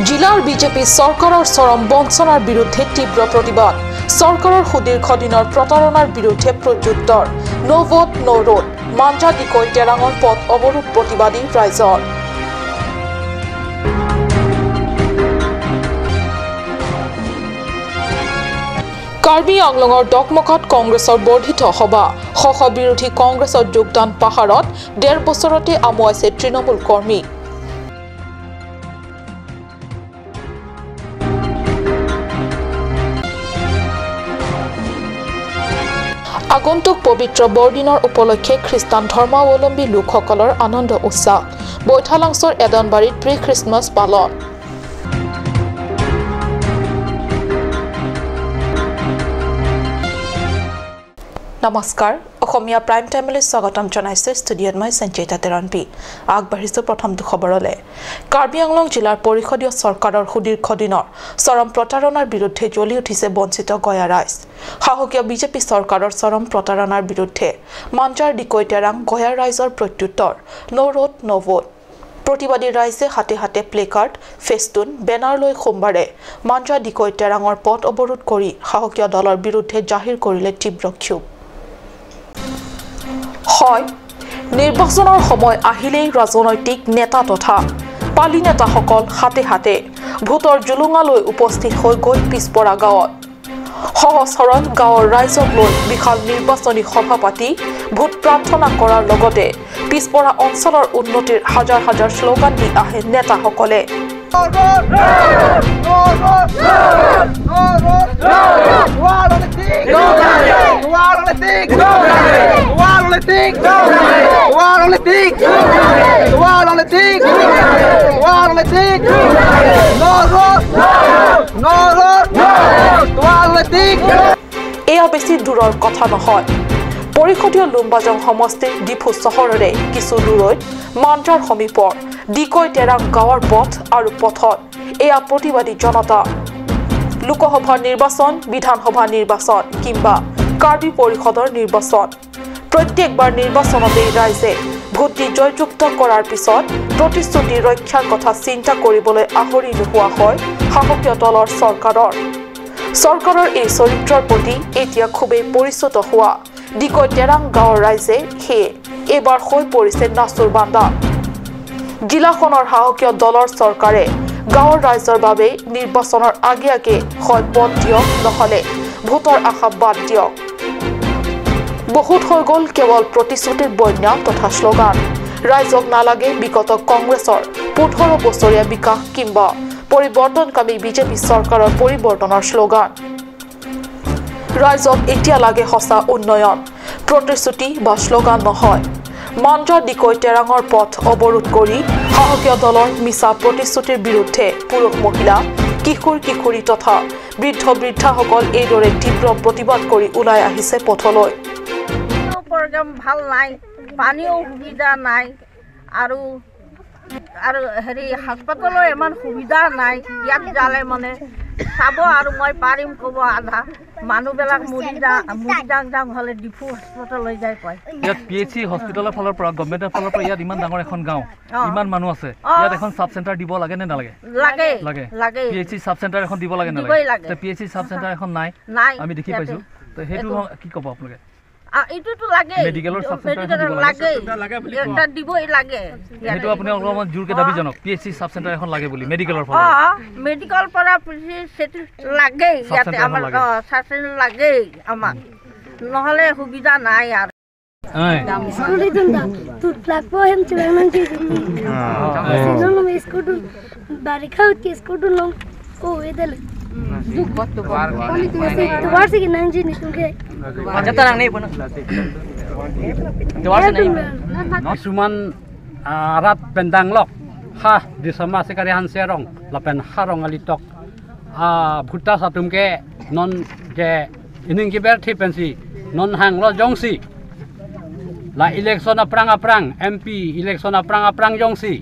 জিলাৰ বিজেপি চৰকাৰৰ চৰম বঞ্চনাৰ বিৰুদ্ধে তীব্ৰ প্ৰতিবাদ। চৰকাৰৰ সুদীৰ্ঘ দিনৰ প্ৰতাৰণাৰ বিৰুদ্ধে প্ৰত্যুত্তৰ। ন' ভোট ন' ৰোড। মাঞ্জা দিকৈ তেৰাঙৰ পথ অৱৰোধ প্ৰতিবাদী ৰাইজৰ। কাৰ্বি আংলঙৰ ডকমকাত কংগ্ৰেছৰ বৰ্ধিত সভা। শ শ বিৰোধী কংগ্ৰেছত যোগদান পাহাৰত ১.৫ বছৰতে আমুৱাইছে তৃণমূল কৰ্মী। আগন্তুক পবিত্ৰ বৰদিনৰ উপলক্ষে খ্ৰীষ্টান ধৰ্মাৱলম্বী লোকসকলৰ আনন্দ উৎসাহ। বৈঠালাংছৰ এডনবাৰীত প্ৰি খ্ৰীষ্টমাছ পালন। নমস্কাৰ, অসমীয়া প্ৰাইম টাইমলৈ স্বাগতম জনাইছোঁ। ষ্টুডিঅ'ত মই সঞ্চিতা তেৰণপি। আগবাঢ়িছোঁ প্ৰথমটো খবৰলৈ। কাৰ্বি আংলং জিলাৰ পৰিষদীয় চৰকাৰৰ সুদীৰ্ঘ দিনৰ চৰম প্ৰতাৰণাৰ বিৰুদ্ধে জ্বলি উঠিছে বঞ্চিত গয়া ৰাইজ। শাসকীয় বিজেপি চৰকাৰৰ চৰম প্ৰতাৰণাৰ বিৰুদ্ধে মাঞ্জাৰ দিকৈ তেৰাং গয়া ৰাইজৰ প্ৰত্যুত্তৰ। ন' ৰোড ন' ভোট। প্ৰতিবাদী ৰাইজে হাতে হাতে প্লেকাৰ্ড, ফেষ্টুন, বেনাৰ লৈ সোমবাৰে মাঞ্জা দিকৈ তেৰাঙৰ পথ অৱৰোধ কৰি শাসকীয় দলৰ বিৰুদ্ধে জাহিৰ কৰিলে তীব্ৰ ক্ষোভ। হয়, নিৰ্বাচনৰ সময় আহিলেই ৰাজনৈতিক নেতা তথা পালি নেতাসকল হাতে হাতে ভোটৰ জুলুঙালৈ উপস্থিত হৈ গৈ পিছপৰা গাঁৱত সহজ সৰল গাঁৱৰ ৰাইজক লৈ বিশাল নিৰ্বাচনী সভা পাতি ভোট প্ৰাৰ্থনা কৰাৰ লগতে পিছপৰা অঞ্চলৰ উন্নতিৰ হাজাৰ হাজাৰ শ্লোগান দি আহে নেতাসকলে। এয়া বেছি দূৰৰ কথা নহয়। পৰিষদীয় লুম্বাজং সমষ্টিৰ ডিফু চহৰৰে কিছু দূৰৈত মাঞ্জাৰ সমীপৰ দিকৈ তেৰাং গাঁৱৰ পথ আৰু পথত এয়া প্ৰতিবাদী জনতা। লোকসভা নিৰ্বাচন, বিধানসভা নিৰ্বাচন কিংবা কাৰ্বি পৰিষদৰ নিৰ্বাচন, প্ৰত্যেকবাৰ নিৰ্বাচনতেই ৰাইজে ভোট দি জয়যুক্ত কৰাৰ পিছত প্ৰতিশ্ৰুতি ৰক্ষাৰ কথা চিন্তা কৰিবলৈ আহৰি নোহোৱা হয় শাসকীয় দলৰ চৰকাৰৰ। চৰকাৰৰ এই চৰিত্ৰৰ প্ৰতি এতিয়া খুবেই পৰিচিত হোৱা দিকৈ তেৰাং গাঁৱৰ ৰাইজে সেয়ে এইবাৰ হৈ পৰিছে নাচুৰ বান্দা। জিলাখনৰ শাসকীয় দলৰ চৰকাৰে গাঁৱৰ ৰাইজৰ বাবে নিৰ্বাচনৰ আগে আগে হয় পথ দিয়ক, নহ'লে ভোটৰ আশা বাদ দিয়ক। বহুত হৈ গ'ল কেৱল প্ৰতিশ্ৰুতিৰ বন্যা তথা শ্লোগান। ৰাইজক নালাগে বিগত কংগ্ৰেছৰ ১৫ বছৰীয়া বিকাশ কিংবা পৰিৱৰ্তনকামী বিজেপি চৰকাৰৰ পৰিৱৰ্তনৰ শ্লোগান। ৰাইজক এতিয়া লাগে সঁচা উন্নয়ন, প্ৰতিশ্ৰুতি বা শ্লোগান নহয়। মাঞ্জা দিকৈ তেৰাঙৰ পথ অৱৰোধ কৰি শাসকীয় দলৰ মিছা প্ৰতিশ্ৰুতিৰ বিৰুদ্ধে পুৰুষ মহিলা, কিশোৰ কিশোৰী তথা বৃদ্ধ বৃদ্ধাসকল এইদৰে তীব্ৰ প্ৰতিবাদ কৰি ওলাই আহিছে পথলৈ। প্ৰগ্ৰাম ভাল নাই, পানীও সুবিধা নাই, আৰু আৰু হেৰি হাস্পাতালৰ ইমান সুবিধা নাই। ইয়াত যালে মানে চাব আৰু মই পাৰিম ক'ব, আধা মানুহবিলাক মৰি যাং যাং হ'লে ডিফু হস্পিটেললৈ যায় কয়। ইয়াত পি এইচ চি হস্পিটেলৰ ফালৰ পৰা, গভৰ্ণমেণ্টৰ ফালৰ পৰা ইয়াত ইমান ডাঙৰ এখন গাঁও, ইমান মানুহ আছে, ইয়াত এখন চাব চেণ্টাৰ দিব লাগে নে নালাগে? লাগে, লাগে। P H C sub centre এখন দিব লাগে নালাগে? P H C sub centre এখন নাই, আমি দেখি পাইছোঁ। তো সেইটো কি ক'ব আপোনালোকে? এইটোতো লাগে, মেডিকেলৰ চাব চেণ্টাৰ লাগে, এটা দিবই লাগে। সেইটো আপুনি অলপমান জোৰকে দাবী জনাওক, P H C sub centre এখন লাগে বুলি মেডিকেলৰ পৰা। মেডিকেল পৰা সেইটো লাগেই ইয়াতে আমাৰ, চাব চেণ্টাৰ লাগেই আমাক, নহ'লে সুবিধা নাই আৰু। Cuman arat pendang lok ha di sama sekali han serong lapen harong alitok a bhuta satum ke non ke ining ki ber thi pensi non hang lo jongsi la election aprang aprang MP election aprang aprang jongsi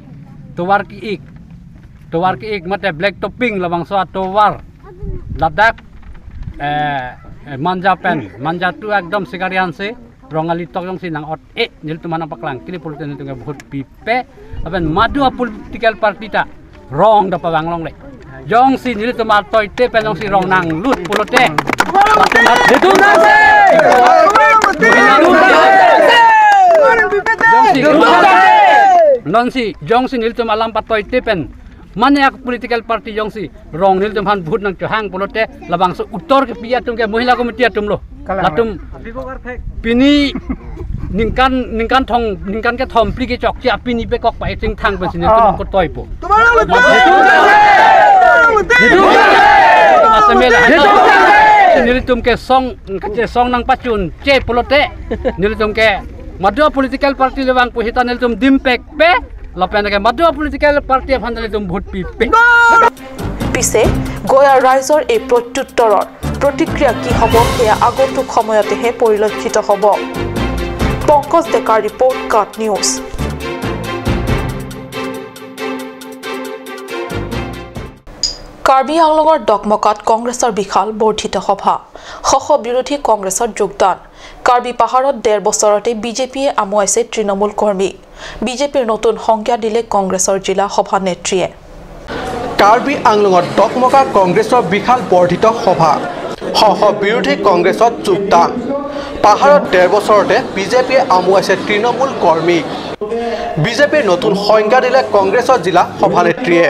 towar ki ik towar ki ik mate black topping labang so towar Ladakh manja pen manja tu ekdom sikari hanse Rongali tok jongsi nang ot e nil tu mana paklang kini politik nil tu বহুত pipe lapen madua political party ta rong da pa banglong le jong si nil tum atoi te pen jong si rong nang lut pulote non si jong si nil tum alam patoi te pen মানে এক political party জংসি রং নীল তুম হান vote নাং হাং পলতে লাবাংস উত্তর কে পিয়া তুমকে মহিলা committee তুমলো লাতুম পিনি নিংকান নিংকান থং নিংকান কে থম প্লি কে চকচি পিনি পে কক পাই চিং থাং পেছিনে তুম কো তয়পো নীল তুমকে সং সং নাং পাচুন চে পলতে নীল তুমকে মাদুয়া পলিটিক্যাল পার্টি লেবাং পুহিতা নীল তুম ডিম পেক পে লপেনকে মাদুয়া পলিটিক্যাল পার্টি ফান্দালে তুম ভোট পি পে। পিছে গয়া ৰাইজৰ এই প্ৰত্যুত্তৰৰ প্ৰতিক্ৰিয়া কি হ'ব সেয়া আগন্তুক সময়তেহে পৰিলক্ষিত হ'ব। পংকজ ডেকাৰ ৰিপৰ্ট, কাট নিউজ। কাৰ্বি আংলঙৰ ডকমকাত কংগ্ৰেছৰ বিশাল বৰ্ধিত সভা, শ শ বিৰোধী কংগ্ৰেছত যোগদান। কাৰ্বি পাহাৰত ১.৫ বছৰতে বিজেপিয়ে আমুৱাইছে তৃণমূল কৰ্মী। বিজেপিৰ নতুন সংজ্ঞা দিলে কংগ্ৰেছৰ জিলা সভানেত্ৰীয়ে। কাৰ্বি আংলঙত ডকমকা কংগ্ৰেছৰ বিশাল বৰ্ধিত সভা, শ শ বিৰোধী কংগ্ৰেছত যোগদান। পাহাৰত ১.৫ বছৰতে বিজেপিয়ে আমুৱাইছে তৃণমূল কৰ্মীক। বিজেপিৰ নতুন সংজ্ঞা দিলে কংগ্ৰেছৰ জিলা সভানেত্ৰীয়ে।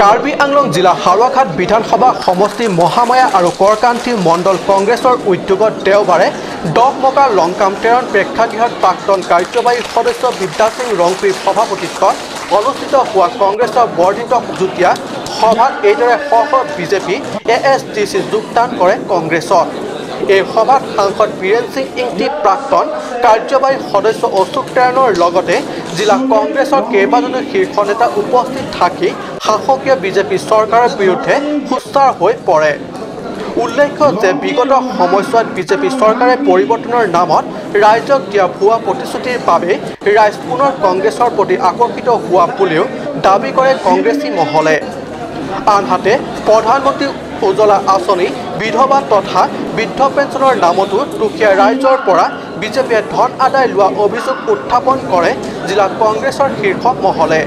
কাৰ্বি আংলং জিলা হাওৰাঘাট বিধানসভা সমষ্টি মহামায়া আৰু কৰকান্তি মণ্ডল কংগ্ৰেছৰ উদ্যোগত দেওবাৰে ডকমকা লংকাম টেৰণ প্ৰেক্ষাগৃহত প্ৰাক্তন কাৰ্যবাহী সদস্য বিদ্যাসিং ৰংপিৰ সভাপতিত্বত অনুষ্ঠিত হোৱা কংগ্ৰেছৰ বৰ্ধিত যুটীয়া সভাত এইদৰে শ শ বিজেপি ASDC যোগদান কৰে কংগ্ৰেছত। এই সভাত সাংসদ বীৰেন সিং ইংতি, প্ৰাক্তন কাৰ্যবাহী সদস্য অশোক টেৰণৰ লগতে জিলা কংগ্ৰেছৰ কেইবাজনো শীৰ্ষ নেতা উপস্থিত থাকি শাসকীয় বিজেপি চৰকাৰৰ বিৰুদ্ধে সোচ্চাৰ হৈ পৰে। উল্লেখ্য যে বিগত সময়ছোৱাত বিজেপি চৰকাৰে পৰিৱৰ্তনৰ নামত ৰাইজক দিয়া ভুৱা প্ৰতিশ্ৰুতিৰ বাবে ৰাইজ পুনৰ কংগ্ৰেছৰ প্ৰতি আকৰ্ষিত হোৱা বুলিও দাবী কৰে কংগ্ৰেছী মহলে। আনহাতে প্ৰধানমন্ত্ৰী উজ্জ্বলা আঁচনি, বিধৱা তথা বৃদ্ধ পেঞ্চনৰ নামতো দুখীয়া ৰাইজৰ পৰা বিজেপিয়ে ধন আদায় লোৱা অভিযোগ উত্থাপন কৰে জিলা কংগ্ৰেছৰ শীৰ্ষ মহলে।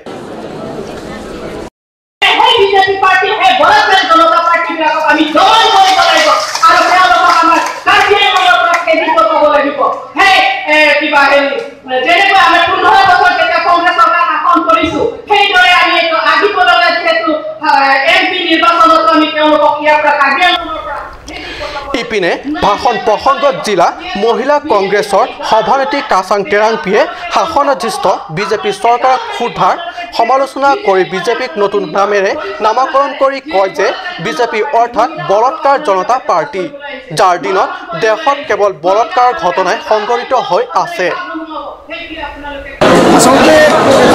ইপিনে ভাষণ প্ৰসংগত জিলা মহিলা কংগ্ৰেছৰ সভানেত্ৰী কাচাং টেৰাংপিয়ে শাসনাধিষ্ঠ বিজেপি চৰকাৰক ক্ষুধাৰ সমালোচনা কৰি বিজেপিক নতুন নামেৰে নামাকৰণ কৰি কয় যে বিজেপি অৰ্থাৎ বলৎকাৰ জনতা পাৰ্টি, যাৰ দিনত দেশত কেৱল বলৎকাৰৰ ঘটনাই সংঘটিত হৈ আছে। আচলতে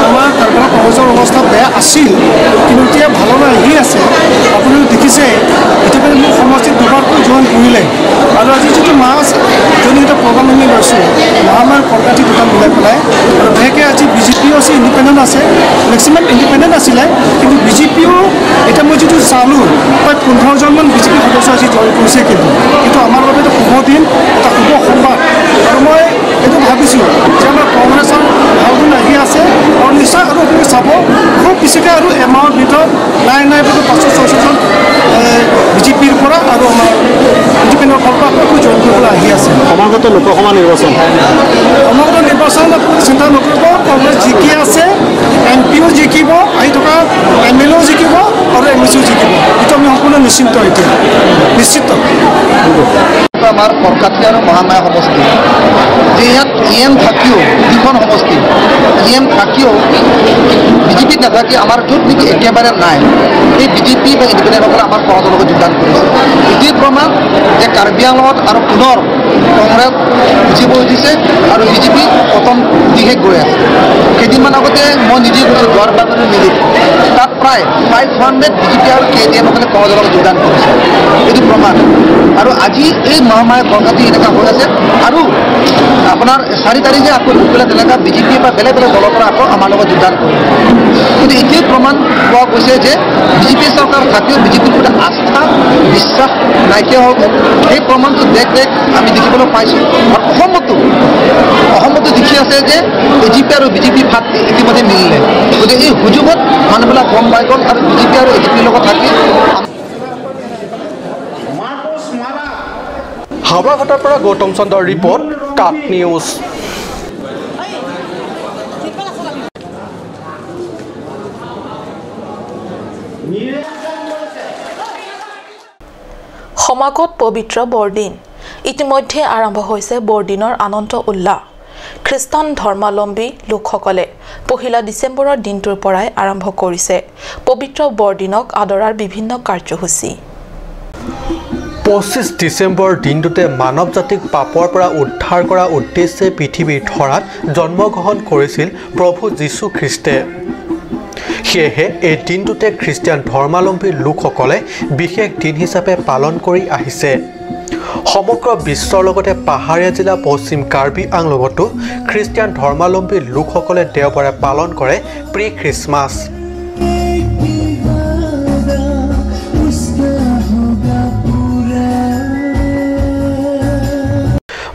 আমাৰ কাৰ্বি কংগ্ৰেছৰ অৱস্থা বেয়া আছিল, কিন্তু এতিয়া ভাললৈ আহি আছে। আপুনি দেখিছে ইতিমধ্যে মোৰ সমষ্টিত দুবাৰকৈ জইন কৰিলে আৰু আজি যিটো মাছ যোন এটা প্ৰগ্ৰাম আমি লৈছোঁ মহামাৰ কলকাতি দোকান মিলাই পেলাই, আৰু বিশেষকৈ আজি বিজেপিও আছে, ইণ্ডিপেণ্ডেণ্ট আছে, মেক্সিমাম ইণ্ডিপেণ্ডেণ্ট আছিলে, কিন্তু বিজেপিও এতিয়া মই যিটো চালোঁ প্ৰায় 15জনমান বিজেপি সদস্য আজি জইন কৰিছে। কিন্তু এইটো আমাৰ বাবে এটা শুভ দিন, এটা শুভ সংবাদ। আৰু মই এইটো ভাবিছোঁ যে আমাৰ কংগ্ৰেছৰ ভাল দিন আহি আছে আৰু নিশ্চয় আৰু আপুনি চাব খুব বেছিকৈ আৰু এমাহৰ ভিতৰত নাই নাই বুলি 500-600জন বিজেপিৰ পৰা আৰু আমাৰ ইণ্ডিপেণ্ডেণ্টৰ পৰা আকৌ জইন কৰিবলৈ আহি আছে। সমাগত লোকসভা নিৰ্বাচন, সমাগত নিৰ্বাচন আপুনি চিন্তা নকৰিব, কংগ্ৰেছ জিকি আছে, এম পিও জিকিব, আহি থকা এম এল এও জিকিব আৰু এম এ চিও জিকিব। এইটো আমি সম্পূৰ্ণ নিশ্চিন্ত, এতিয়া নিশ্চিত। আমাৰ কলকাতা আৰু মহামায়া সমষ্টি যে ইয়াত ই এম থাকিও, দুখন সমষ্টি ই এম থাকিও বিজেপিত নাথাকি আমাৰ য'ত নেকি একেবাৰে নাই, সেই বিজেপি বা ইণ্ডিপেণ্ডেণ্টসকলে আমাৰ কংগ্ৰেছৰ লগত যোগদান কৰিছে। এইটোৱে প্ৰমাণ যে কাৰ্বি আংলঙত আৰু পুনৰ কংগ্ৰেছ উঠিব উঠিছে আৰু বিজেপি প্ৰথম দিশে গৈ আছে। কেইদিনমান আগতে মই নিজে গৈছোঁ দুৱাৰবাগানৰ মিলিত, তাত প্ৰায় 500 বিজেপি আৰু কে ডি এমসকলে কংগ্ৰেছৰ লগত যোগদান কৰিছে। এইটো প্ৰমাণ। আৰু আজি এই মহামায়া কলকাতি এনেকুৱা হৈ আছে আৰু আপোনাৰ 4 তাৰিখে আকৌ গৈ পেলাই তেনেকুৱা বিজেপি বা বেলেগ বেলেগ দলৰ পৰা আকৌ আমাৰ লগত যোগদান কৰিব। কিন্তু এতিয়াই প্ৰমাণ পোৱা গৈছে যে বিজেপি চৰকাৰ থাকিও বিজেপিৰ প্ৰতি আস্থা বিশ্বাস নাইকিয়া হৈ গ'ল। সেই প্ৰমাণটো দেখ দেখ আমি দেখিবলৈ পাইছোঁ। আৰু অসমতো দেখি আছে যে এ জি পি আৰু বিজেপি ভাত ইতিমধ্যে মিলিলে। গতিকে এই সুযোগত মানুহবিলাক গম পাই গ'ল আৰু বিজেপি আৰু এ জি পিৰ লগত থাকি। হাওৰাঘাটৰ পৰা গৌতম চন্দ্ৰৰ ৰিপৰ্ট, কাট নিউজ। সমাগত পবিত্ৰ বৰদিন। ইতিমধ্যে আৰম্ভ হৈছে বৰদিনৰ আনন্দ উল্লাস। খ্ৰীষ্টান ধৰ্মাৱলম্বী লোকসকলে 1 ডিচেম্বৰৰ দিনটোৰ পৰাই আৰম্ভ কৰিছে পবিত্ৰ বৰদিনক আদৰাৰ বিভিন্ন কাৰ্যসূচী। 25 ডিচেম্বৰ দিনটোতে মানৱ জাতিক পাপৰ পৰা উদ্ধাৰ কৰা উদ্দেশ্যে পৃথিৱীৰ ধৰাত জন্মগ্ৰহণ কৰিছিল প্ৰভু যীশু খ্ৰীষ্টে। সেয়েহে এই দিনটোতে খ্ৰীষ্টিয়ান ধৰ্মাৱলম্বী লোকসকলে বিশেষ দিন হিচাপে পালন কৰি আহিছে। সমগ্ৰ বিশ্বৰ লগতে পাহাৰীয়া জিলা পশ্চিম কাৰ্বি আংলঙতো খ্ৰীষ্টিয়ান ধৰ্মাৱলম্বী লোকসকলে দেওবাৰে পালন কৰে pre Christmas.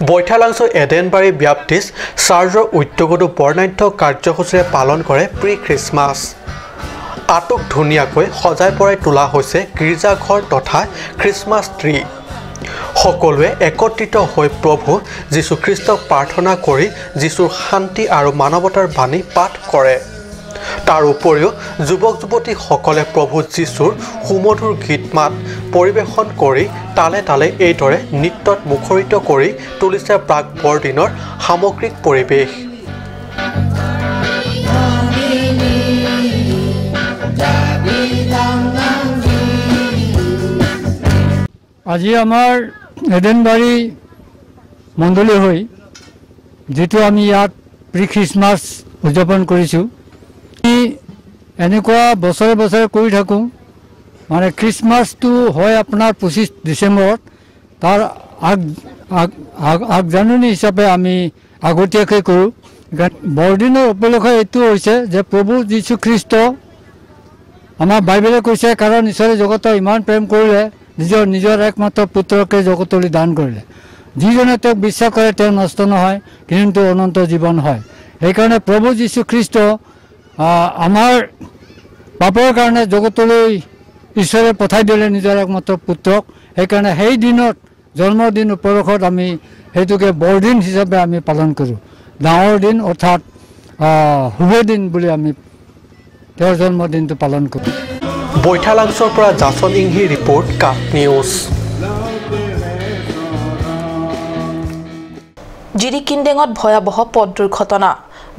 Baithalangso Edenbari Baptist চাৰ্চৰ উদ্যোগতো বৰ্ণাঢ্য কাৰ্যসূচীৰে পালন কৰে প্ৰি খ্ৰীষ্টমাছ। আটক ধুনীয়াকৈ সজাই পৰাই তোলা হৈছে গীৰ্জাঘৰ তথা খ্ৰীষ্টমাছ ট্ৰী। সকলোৱে একত্ৰিত হৈ প্ৰভু যীশুখ্ৰীষ্টক প্ৰাৰ্থনা কৰি যীশুৰ শান্তি আৰু মানৱতাৰ বাণী পাঠ কৰে। তাৰ উপৰিও যুৱক যুৱতীসকলে প্ৰভু যীশুৰ সুমধুৰ গীত মাত পৰিৱেশন কৰি তালে তালে এইদৰে নৃত্যত মুখৰিত কৰি তুলিছে প্ৰাক বৰদিনৰ সামগ্ৰিক পৰিৱেশ। আজি আমাৰ এডেনবাৰী মণ্ডলী হৈ যিটো আমি ইয়াত প্ৰি খ্ৰীষ্টমাছ উদযাপন কৰিছোঁ, এনেকুৱা বছৰে বছৰে কৰি থাকোঁ। মানে খ্ৰীষ্টমাছটো হয় আপোনাৰ 25 ডিচেম্বৰত, তাৰ আগজাননী হিচাপে আমি আগতীয়াকৈ কৰোঁ। বৰদিনৰ উপলক্ষে এইটো হৈছে যে প্ৰভু যীশুখ্ৰীষ্ট আমাৰ বাইবেলে কৈছে, কাৰণ ঈশ্বৰে জগতক ইমান প্ৰেম কৰিলে নিজৰ নিজৰ একমাত্ৰ পুত্ৰকে জগতলৈ দান কৰিলে, যিজনে তেওঁক বিশ্বাস কৰে তেওঁ নষ্ট নহয় কিন্তু অনন্ত জীৱন হয়। সেইকাৰণে প্ৰভু যীশুখ্ৰীষ্ট আমাৰ পাপৰ কাৰণে জগতলৈ ঈশ্বৰে পঠাই দিলে নিজৰ একমাত্ৰ পুত্ৰক। সেইকাৰণে সেই দিনত জন্মদিন উপলক্ষত আমি সেইটোকে বৰদিন হিচাপে আমি পালন কৰোঁ। ডাঙৰ দিন অৰ্থাৎ শুভ দিন বুলি আমি তেওঁৰ জন্মদিনটো পালন কৰোঁ। বৈঠালাংছৰ পৰা জাচন ইংহি ৰিপৰ্ট, কাট নিউজ। জিৰিকিন্দেঙত ভয়াৱহ পথ দুৰ্ঘটনা।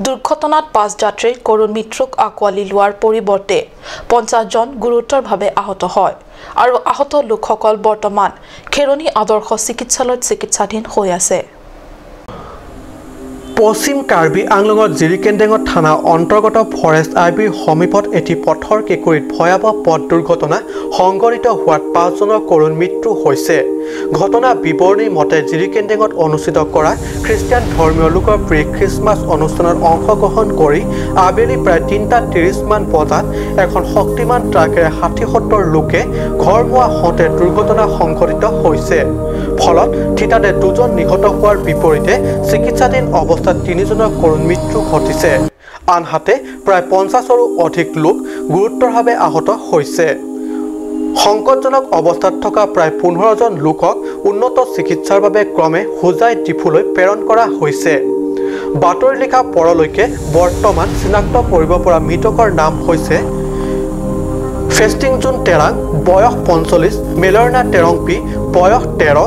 দুৰ্ঘটনাত 5 যাত্ৰীৰ কৰুণ মৃত্যুক আঁকোৱালি লোৱাৰ পৰিৱৰ্তে 50 জন গুৰুতৰভাৱে আহত হয় আৰু আহত লোকসকল বৰ্তমান খেৰণি আদৰ্শ চিকিৎসালয়ত চিকিৎসাধীন হৈ আছে। পশ্চিম কাৰ্বি আংলঙত জিৰিকেন্দেঙত থানা অন্তৰ্গত ফৰেষ্ট আই বিৰ সমীপত এটি পথৰ কেঁকুৰিত ভয়াৱহ পথ দুৰ্ঘটনা সংঘটিত হোৱাত 5জনৰ কৰুণ মৃত্যু হৈছে। ঘটনা বিৱৰণীৰ মতে জিৰিকেন্দেঙত অনুষ্ঠিত কৰা খ্ৰীষ্টিয়ান ধৰ্মীয় লোকৰ প্ৰি খ্ৰীষ্টমাছ অনুষ্ঠানত অংশগ্ৰহণ কৰি আবেলি প্ৰায় 3:30 মান বজাত এখন শক্তিমান ট্ৰাকেৰে 60-70 লোকে ঘৰমুৱা হওঁতে দুৰ্ঘটনা সংঘটিত হৈছে। ফলত থিতাতে 2জন নিহত হোৱাৰ বিপৰীতে চিকিৎসাধীন অৱস্থাত 3জনৰ কৰুণ মৃত্যু ঘটিছে। আনহাতে প্ৰায় 50ৰো অধিক লোক গুৰুতৰভাৱে আহত হৈছে। সংকটজনক অৱস্থাত থকা প্ৰায় 15জন লোকক উন্নত চিকিৎসাৰ বাবে ক্ৰমে হোজাই ডিফুলৈ প্ৰেৰণ কৰা হৈছে। বাতৰি লিখা পৰলৈকে বৰ্তমান চিনাক্ত কৰিব পৰা মৃতকৰ নাম হৈছে ফেষ্টিংজুন টেৰাং বয়স 45, মেলৰ্ণা টেৰংপি বয়স 13,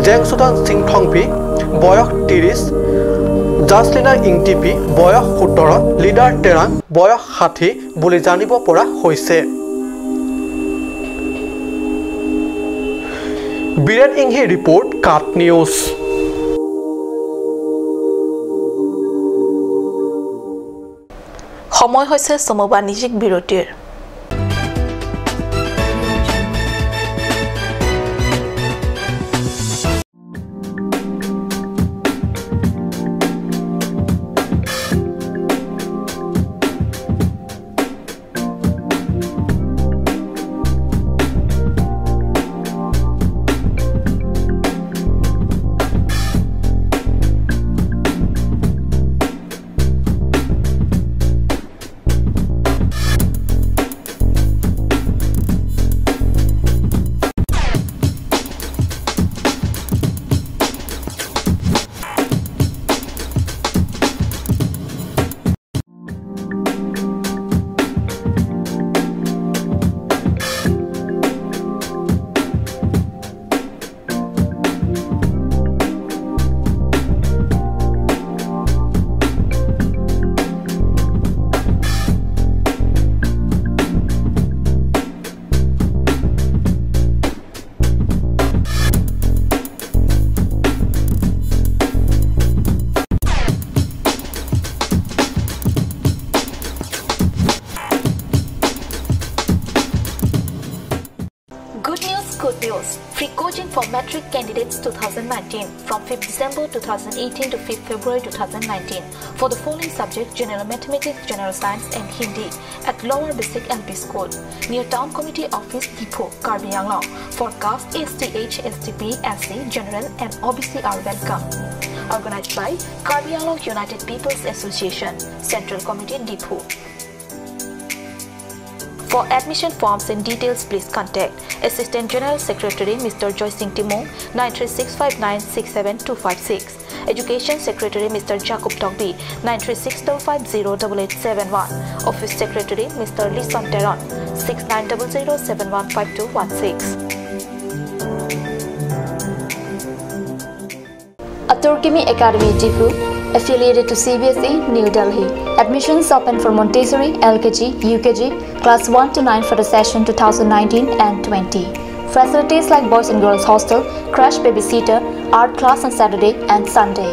জেংচুদান সিংথংপি বয়স 30, জাছলিনা ইংটিপি বয়স 17, লিডাৰ টেৰাং বয়স 60 বুলি জানিব পৰা হৈছে। বীৰেন ইংহি ৰিপৰ্ট, কাট নিউজ। সময় হৈছে চমু বাণিজ্যিক বিৰতিৰ। Coaching for Matric Candidates 2019 from 5th December 2018 to 5th February 2019 for the following subject: General Mathematics, General Science and Hindi at Lower Basic LP School near Town Committee Office, Diphu, Karbi Anglong. For caste STH, STP, SC, General and OBC are welcome. Organized by Karbi Anglong United People's Association, Central Committee, Diphu. For admission forms and details, please contact Assistant General Secretary Mr. Joysing Timong, 93659 67256. Education Secretary Mr. Jacob Togbi, 936508871. Office Secretary Mr. Lison Teron, 6900715216. Aturkimi Academy, Diphu, affiliated to CBSE, New Delhi. Admissions open for Montessori, LKG, UKG, class 1 to 9 for the session 2019 and 20. Facilities like boys and girls hostel, crash babysitter, art class on Saturday and Sunday.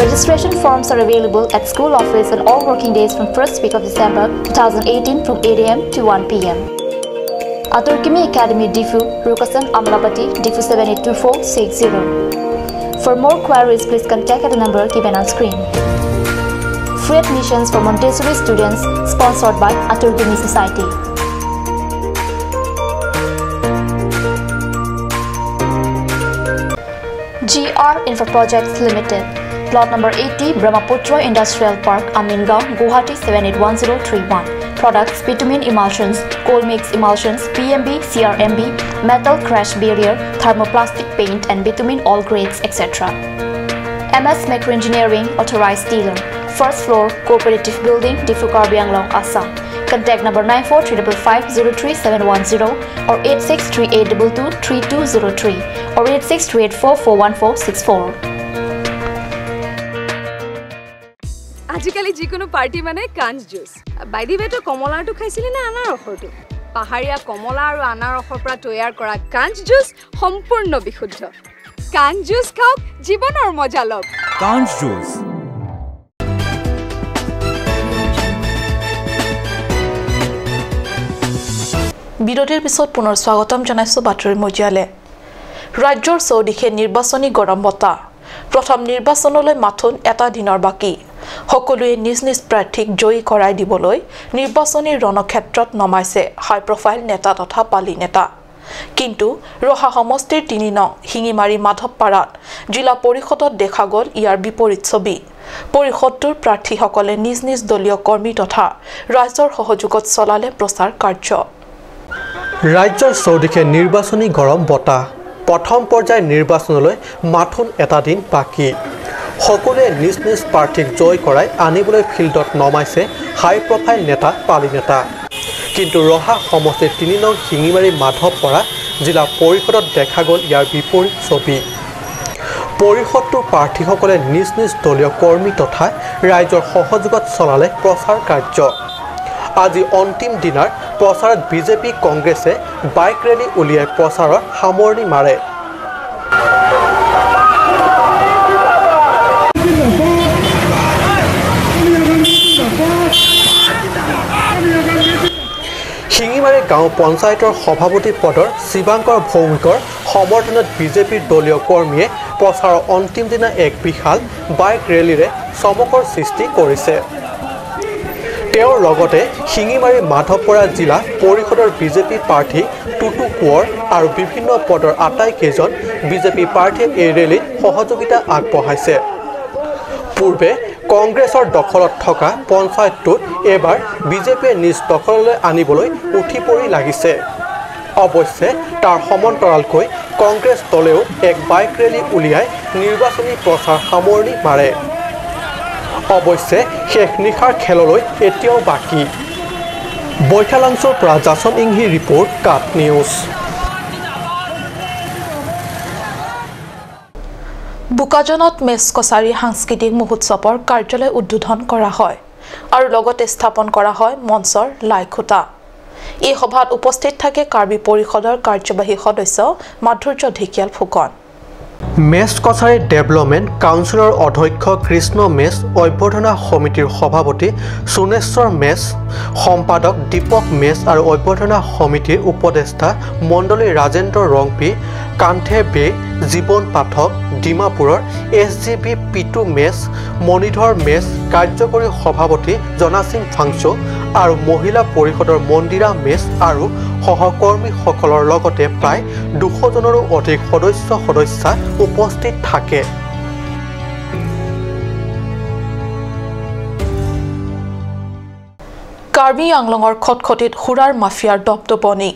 Registration forms are available at school office on all working days from first week of December 2018 from 8 a.m. to 1 p.m. Aturkimi Academy, Diphu, Rukasan, Amlapati, Diphu 782460. For more queries, please contact at the number given on screen. Free admissions for Montessori students sponsored by Aturkimi Society. GR Infra Projects Limited, Plot number 80, Brahmaputra Industrial Park, Amingaon, Guwahati 781031. Products: bitumen emulsions, coal mix emulsions, PMB, CRMB, metal crash barrier, thermoplastic paint and bitumen all grades, etc. MS Macro Engineering, authorized dealer. First floor, Cooperative Building, Diphu, Karbi Anglong, Assam. Contact number 9435503710 or 8638223203 or 8638441464. আজিকালি যিকোনো party মানে কাঞ্চ juice. By the ৱে, তই কমলাৰটো খাইছিলি নে আনাৰসৰটো? পাহাৰীয়া কমলা আৰু আনাৰসৰ পৰা তৈয়াৰ কৰা কাঞ্চ জুচ সম্পূৰ্ণ বিশুদ্ধ। কাঞ্চ জুচ খাওক, জীৱনৰ মজা লওক। কাঞ্চ জুচ। বিৰতিৰ পিছত পুনৰ স্বাগতম জনাইছো বাতৰি মজিয়ালে। ৰাজ্যৰ চৌদিশে নিৰ্বাচনী গৰম বতাহ। প্ৰথম নিৰ্বাচনলৈ মাথোন এটা দিনৰ বাকী। সকলোৱে নিজ নিজ প্ৰাৰ্থীক জয়ী কৰাই দিবলৈ নিৰ্বাচনী ৰণক্ষেত্ৰত নমাইছে হাই প্ৰফাইল নেতা তথা পালি নেতা। কিন্তু ৰহা সমষ্টিৰ 3 নং শিঙিমাৰী মাধৱপাৰাত জিলা পৰিষদত দেখা গ'ল ইয়াৰ বিপৰীত ছবি। পৰিষদটোৰ প্ৰাৰ্থীসকলে নিজ নিজ দলীয় কৰ্মী তথা ৰাইজৰ সহযোগত চলালে প্ৰচাৰ কাৰ্য। ৰাজ্যৰ চৌদিশে নিৰ্বাচনী গৰম বতাহ। প্ৰথম পৰ্যায়ৰ নিৰ্বাচনলৈ মাথোন এটা দিন বাকী। সকলোৱে নিজ নিজ প্ৰাৰ্থীক জয় কৰাই আনিবলৈ ফিল্ডত নমাইছে হাই প্ৰফাইল নেতা, পালি নেতা। কিন্তু ৰহা সমষ্টিৰ 3 নং শিঙিমাৰী মাধৱপাৰা জিলা পৰিষদত দেখা গ'ল ইয়াৰ বিপৰীত ছবি। পৰিষদটোৰ প্ৰাৰ্থীসকলে নিজ নিজ দলীয় কৰ্মী তথা ৰাইজৰ সহযোগত চলালে প্ৰচাৰ কাৰ্য। আজি অন্তিম দিনাৰ প্ৰচাৰত বিজেপি, কংগ্ৰেছে বাইক ৰেলী উলিয়াই প্ৰচাৰৰ সামৰণি মাৰে। শিঙিমাৰী গাঁও পঞ্চায়তৰ সভাপতি পদৰ শিৱাংকৰ ভৌমিকৰ সমৰ্থনত বিজেপিৰ দলীয় কৰ্মীয়ে প্ৰচাৰৰ অন্তিম দিনা এক বিশাল বাইক ৰেলীৰে চমকৰ সৃষ্টি কৰিছে। তেওঁৰ লগতে শিঙিমাৰী মাধৱপাৰা জিলা পৰিষদৰ বিজেপি প্ৰাৰ্থী টুটু কোঁৱৰ আৰু বিভিন্ন পদৰ আটাইকেইজন বিজেপি প্ৰাৰ্থীয়ে এই ৰেলীত সহযোগিতা আগবঢ়াইছে। পূৰ্বে কংগ্ৰেছৰ দখলত থকা পঞ্চায়তটোত এইবাৰ বিজেপিয়ে নিজ দখললৈ আনিবলৈ উঠি পৰি লাগিছে। অৱশ্যে তাৰ সমান্তৰালকৈ কংগ্ৰেছ দলেও এক বাইক ৰেলী উলিয়াই নিৰ্বাচনী প্ৰচাৰ সামৰণি মাৰে। অৱশ্যে শেষ নিশাৰ খেললৈ এতিয়াও বাকী। বৈঠালাংছৰ পৰা জাচন ইংহি ৰিপৰ্ট, কাট নিউজ। বোকাজানত মেচ কছাৰী সাংস্কৃতিক মহোৎসৱৰ কাৰ্যালয় উদ্বোধন কৰা হয় আৰু লগতে স্থাপন কৰা হয় মঞ্চৰ লাইখুঁটা। এই সভাত উপস্থিত থাকে কাৰ্বি পৰিষদৰ কাৰ্যবাহী সদস্য মাধুৰ্য ঢেকিয়াল ফুকন। মেচ কছাৰী ডেভেলপমেণ্ট কাউন্সিলৰ অধ্যক্ষ কৃষ্ণ মেচ, অভ্যৰ্থনা সমিতিৰ সভাপতি সোণেশ্বৰ মেচ, সম্পাদক দীপক মেচ আৰু অভ্যৰ্থনা সমিতিৰ উপদেষ্টা মণ্ডলী ৰাজেন্দ্ৰ ৰংপি, কান্থে বে, জীৱন পাঠক, ডিমাপুৰৰ S G B P two mess, Manidhar mess, কাৰ্যকৰী সভাপতি জনাসিং ফাংচো আৰু মহিলা পৰিষদৰ মন্দিৰা মেচ আৰু সহকৰ্মীসকলৰ লগতে প্ৰায় 200 জনৰো অধিক সদস্য সদস্যা উপস্থিত থাকে। কাৰ্বি আংলঙৰ খটখটিত সুৰাৰ মাফিয়াৰ দপদপনি।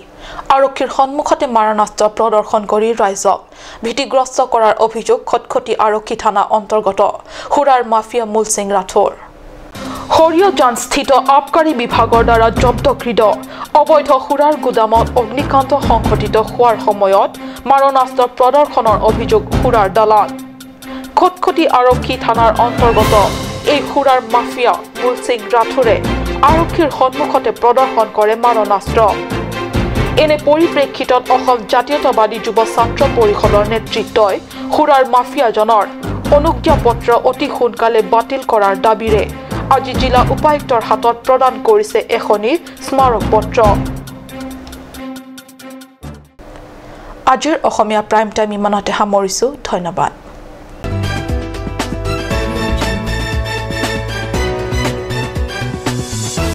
আৰক্ষীৰ সন্মুখতে মাৰণাস্ত্ৰ প্ৰদৰ্শন কৰি ৰাইজক ভীতিগ্ৰস্ত কৰাৰ অভিযোগ খটখটি আৰক্ষী থানা অন্তৰ্গত সুৰাৰ মাফিয়া মূল সিং ৰাথোৰ। সৰিয়হজানস্থিত আবকাৰী বিভাগৰ দ্বাৰা জব্দকৃত অবৈধ সুৰাৰ গুদামত অগ্নিকাণ্ড সংঘটিত হোৱাৰ সময়ত মাৰণাস্ত্ৰ প্ৰদৰ্শনৰ অভিযোগ সুৰাৰ দালাল। খটখটি আৰক্ষী থানাৰ অন্তৰ্গত এই সুৰাৰ মাফিয়া মূল সিং ৰাথোৰে আৰক্ষীৰ সন্মুখতে প্ৰদৰ্শন কৰে মাৰণাস্ত্ৰ। এনে পৰিপ্ৰেক্ষিতত অসম জাতীয়তাবাদী যুৱ ছাত্ৰ পৰিষদৰ নেতৃত্বই সুৰাৰ মাফিয়াজনৰ অনুজ্ঞাপত্ৰ অতি সোনকালে বাতিল কৰাৰ দাবীৰে আজি জিলা উপায়ুক্তৰ হাতত প্ৰদান কৰিছে এখনি স্মাৰকপত্ৰ। আজিৰ অসমীয়া প্ৰাইম টাইম ইমানতে সামৰিছোঁ। ধন্যবাদ।